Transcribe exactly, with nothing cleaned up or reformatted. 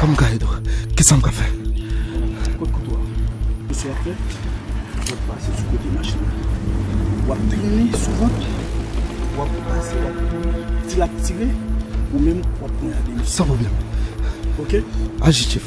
Kòman m ka ede w? Kisa m ka fè? Kot kouto a? Kisa w ap fè? W ap pase sou kote machin nan. W ap trennen sou vant. W ap pase, w ap kouri. Si l ap tire, ou menm, w ap ponyade misye. San pwoblèm. Oke? Aji, chèf.